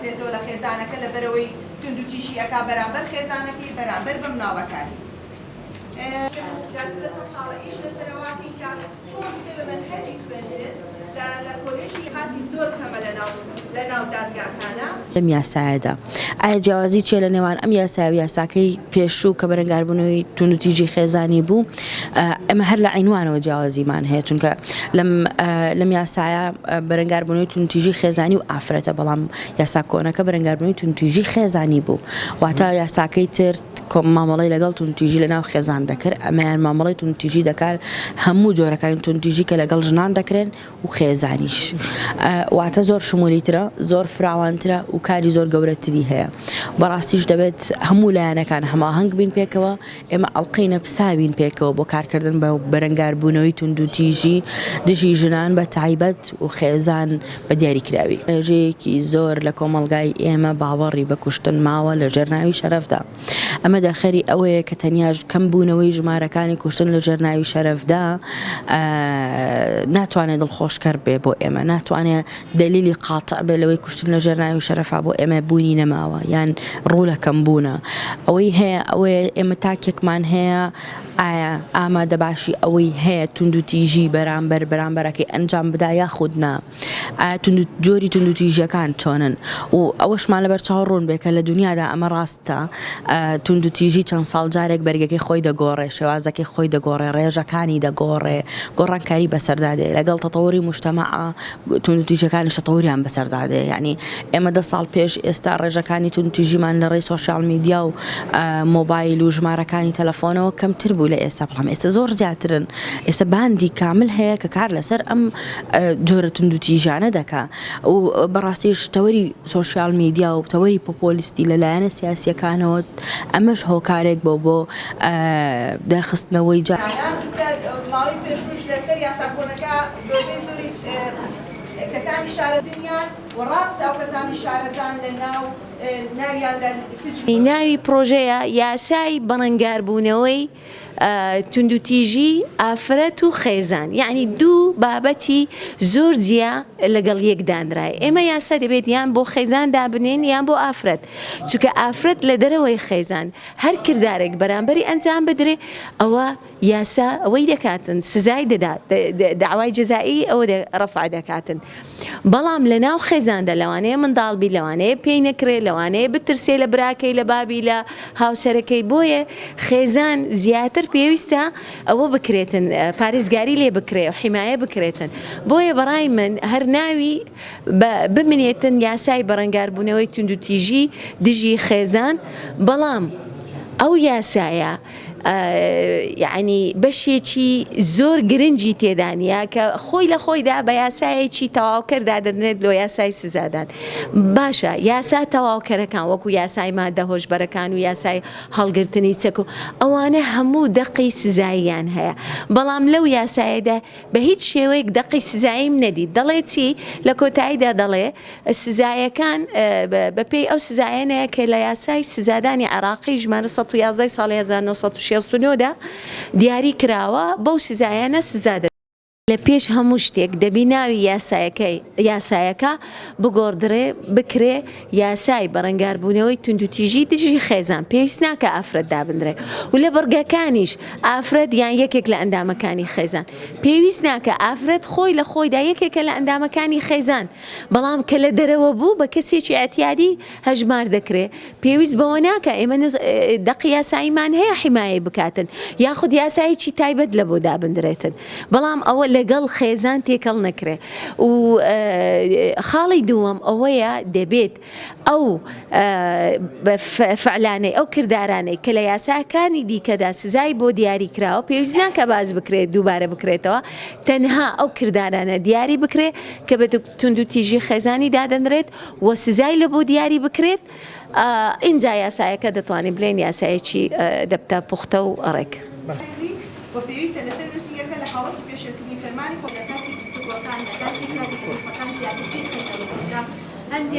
دەکرێتەوە لە خێزانەکە لەبەرئەوەی توندوتیژی ئەکا بەرامبەر خێزانەکەی بەرامبەر بە مناڵەکانی. زیاتر لە چەند ساڵە ئیش لەسەر ئەوە ئەکەین کە چۆن ببێ بە مەنهەجی خوێندن لە لە کۆلێژی کاتی زۆر کەمە لە ناو لە ناو دادگاکانا. لەم یاسایەدا ئایا جیاوازی چیە لە نێوان ئەم یاسایە و یاساکەی پێشوو کە بەرەنگاربوونەوەی توندوتیژی خێزانی بوو؟ ئێمە هەر لە عینوانەوە جیاوازیمان هەیە چونکە لەم لەم یاسایە بەرەنگاربوونەوەی توندوتیژی خێزانی و ئافرەتە بەڵام یاسا کۆنەکە بەرەنگاربوونەوەی توندوتیژی خێزانی بوو واتە یاساکەی تر مامەڵەی لەگەڵ توندوتیژی لەناو خێزان دەکرد ئەمەیان مامەڵەی توندوتیژی دەکات هەموو جۆرەکانی توندوتیژی کە لەگەڵ ژنان دەکرێن و خێزانیش واتە زۆر شمولی ترە زۆر فراوانترە و کاری زۆر گەورەتری هەیە بەڕاستیش دەبێت هەموو لایەنەکان هەماهەنگ بین پێکەوە ئێمە ئەڵقەی نەپساوین پێکەوە بۆ کارکردن بە بەرەنگاربوونەوەی توندوتیژی دژی ژنان بە تایبەت و خێزان بە دیاریکراوی. ڕێژەیەکی زۆر لە کۆمەڵگای ئێمە باوەڕی بە کوشتن ماوە لە ژێر ناوی شەرەفدا. ئەمە دەرخەری ئەوەیە کە تەنیا کەمبوونەوەی ژمارەکانی کوشتن لە ژێر ناوی شەرەفدا ناتوانێت دڵخۆشکەر بێ بۆ ئێمە، ناتوانێ دەلیلی قاتع بێ لەوەی کوشتن لە ژێر ناوی شەرەفا بۆ ئێمە بوونی نەماوە یان ڕوو لە کەمبوونە. ئەوەی هەیە ئەوەیە ئێمە تاکێکمان هەیە ئایا ئامادەباشی ئەوەی هەیە توندوتیژی بەرامبەر بەرامبەرەکەی ئەنجام بدا یاخود نا؟ ئایا توند جۆری توندوتیژیەکان چۆنن و ئەوەشمان لەبەر چاو ڕوون بێ کە لە دنیادا ئەمە ڕاستە توندوتیژی چەند ساڵ جارێک بەرگەکەی خۆی دەگۆڕێ شێوازەکەی خۆی دەگۆڕێ ڕێژەکانی دەگۆڕێ گۆڕانکاری بەسەردا دێ لەگەڵ تەتەوری موجتەمەع توندوتیژەکانیش تەتەوریان بەسەردا دێ یعنی ئێمە دە ساڵ پێش ئێستا ڕێژەکانی توندوتیژیمان لە ڕێی سۆشیال میدیا و مۆبایل و ژمارەکانی تەلەفۆنەوە کەمتر بوو لە ئێستا بەڵام ئێستا زۆر زیاترن ئێستا باندی کامل هەیە کە کار لەسەر ئەم جۆرە توندوتیژانە دەکا و بەڕاستیش تەوەری سۆشیال میدیا و تەوەری پۆپۆلیستی لە لایەنە سیاسیەکانەوە ئەمەش هۆکارێک بۆ بۆ دەرخستنەوەی جا. چونکە ماوەی پێشووش لەسەر یاسا کۆنەکە زۆربەی زۆری کەسانی شارەزانیان و ڕاستە ئەو کەسانی شارەزان لە ناو ناویان لە سجنی. ناوی پڕۆژەیە یاسای بەڕەنگاربوونەوەی توندوتیژی ئافرەت و خێزان یەعنی دوو بابەتی زۆر جیا لەگەڵ یەک دانرایە ئێمە یاسا دەبێت یان بۆ خێزان دابنێین یان بۆ ئافرەت چونکە ئافرەت لە دەرەوەی خێزان هەر کردارێک بەرامبەری ئەنجام بدرێ ئەوە یاسا ئەوەی دەکاتن سزای دەدات داوای جەزایی ئەوە ڕەفع دەکاتن بەڵام لە ناو خێزاندا لەوانەیە منداڵ بی لەوانەیە پێی نەکرێ لەوانەیە بترسێ لە براکەی لە بابی لە هاوسەرەکەی بۆیە خێزان زیاتر پێویستە ئەوە بکرێتن پارێزگاری لێ بکرێ و حیمایە بکرێتن بۆیە بەڕای من هەر ناوی بمنێتن یاسای بەرەنگاربوونەوەی توندوتیژی دژی خێزان بەڵام ئەو یاسایە یەعنی بەشێکی زۆر گرنگی تێدا نییە کە خۆی لە خۆیدا بە یاسایەکی تەواوکەر دادەنرێت لۆ یاسای سزادان باشە یاسا تەواوکەرەکان وەکو یاسای مادە هۆشبەرەکان و یاسای هەڵگرتنی چەک و ئەوانە هەموو دەقی سزاییان هەیە بەڵام لەو یاسایەدا بە هیچ شێوەیەک دەقی سزاییم نەدیت دەڵێ چی لە کۆتاییدا دەڵێ سزایەکان بەپێی ئەو سزایانەیە کە لە یاسای سزادانی عێراقی ژمارە 111 ساڵی 1969 دا دیاری کراوە بەو سزایانە سزا دەدرێت. لە پێش هەموو شتێک دەبی ناوی یاسایەکەی یاسایەکە بگۆڕدرێ بکرێ یاسای بەرەنگاربوونەوەی توندوتیژی دژی خێزان پێویست ناکا ئافرەت دابنرێ و لە بڕگەکانیش ئافرەت یان یەکێک لە ئەندامەکانی خێزان پێویست ناکا ئافرەت خۆی لە خۆیدا یەکێکە لە ئەندامەکانی خێزان بەڵام کە لە دەرەوە بوو بە کەسێکی ئیعتیادی هەژمار دەکرێ پێویست بەوە ناکا ئێمە دەقی یاساییمان هەیە حیمایەی بکاتن یاخود یاسایەکی تایبەت لە بۆ دابندرێتن بەڵام ئەوە لەگەڵ خێزان تێکەڵ نەکرێ و خاڵی دووەم ئەوەیە دەبێت ئەو فعلانەی ئەو کردارانەی کە لە یاساکانی دیکەدا سزای بۆ دیاری کراوە پێویست ناکە باز بکرێت دووبارە بکرێتەوە تەنها ئەو کردارانە دیاری بکرێت کە بە توندوتیژی خێزانی دادەنرێت و سزای لە بۆ دیاری بکرێت ئینجا یاسایەکە دەتوانین بلێن یاسایەکی دەبتە پوختە و ڕێک. و پێویستە لەسەر نووسینگەکە لە حاڵەتی پێشێلکردنی فەرمانی خۆ. لە کاتی گفتوگۆکان لە کاتی کاری.